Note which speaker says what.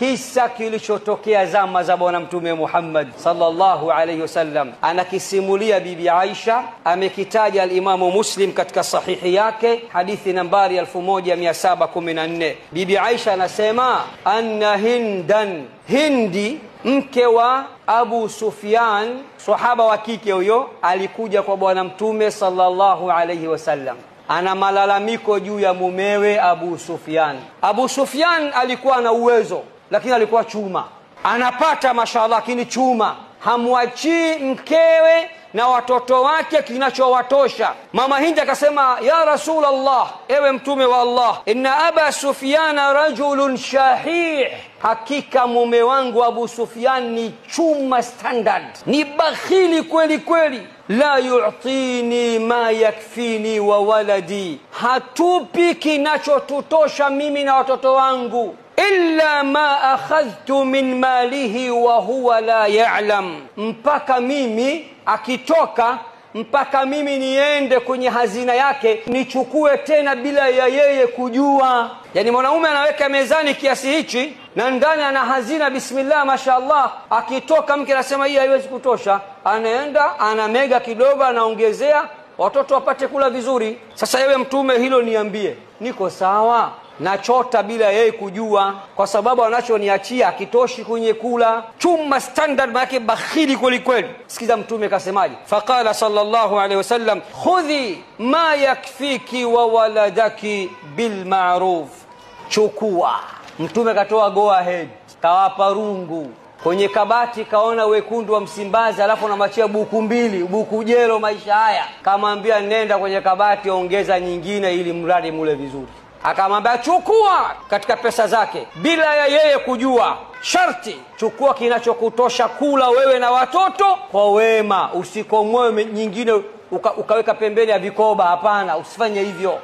Speaker 1: Kisa kilichotokea zama za Bwana Mtume Muhammad sallallahu alayhi wasallam, anakisimulia Bibi Aisha, amekitaja al-Imamu Muslim katika sahihi yake, hadithi nambari 1714. Bibi Aisha anasema anna Hindan, Hindi mke wa Abu Sufyan, sahaba wa kike huyo, alikuja kwa Bwana Mtume sallallahu alayhi wasallam. Ana malalamiko juu ya mumewe Abu Sufyan. Abu Sufyan alikuwa na uwezo, lakini alikuwa chuma. Anapata mashallah, lakini chuma. Hamwachii mkewe na watoto wake kinachowatosha. Mama Hindi akasema, ya Rasulallah, ewe mtume wa Allah, inna Aba Sufyana rajulun shahih, hakika mume wangu Abu Sufyan ni chuma standard, ni bakhili kweli kweli. La yu'tini ma yakfini wa waladi, hatupi kinachotutosha mimi na watoto wangu. Illa ma akhadhtu min malihi wa huwa la ya'lam, mpaka mimi akitoka, mpaka mimi niende kwenye hazina yake nichukue tena bila ya yeye kujua. Yani mwanaume anaweka mezani kiasi hichi na ndani ana hazina, bismillah mashallah. Akitoka mke anasema hii haiwezi kutosha, anaenda anamega kidogo, anaongezea watoto wapate kula vizuri. Sasa ewe mtume, hilo niambie, niko sawa? Nachota bila yeye kujua, kwa sababu anachoniachia akitoshi kwenye kula. Chuma standard, maana bakhili kweli kweli. Sikiza mtume kasemaje? Faqala sallallahu alayhi wasallam, khudhi ma yakfiki wa waladaki bil ma'ruf, chukua. Mtume katoa go ahead, kawapa rungu kwenye kabati, kaona wekundu wa Msimbazi, alafu anamwachia buku mbili, buku jelo maisha haya. Kamwambia nenda kwenye kabati ongeza nyingine ili mradi mule vizuri. Akamwambia chukua katika pesa zake bila ya yeye kujua. Sharti chukua kinachokutosha kula wewe na watoto kwa wema, usikomoe nyingine ukaweka pembeni ya vikoba. Hapana, usifanye hivyo.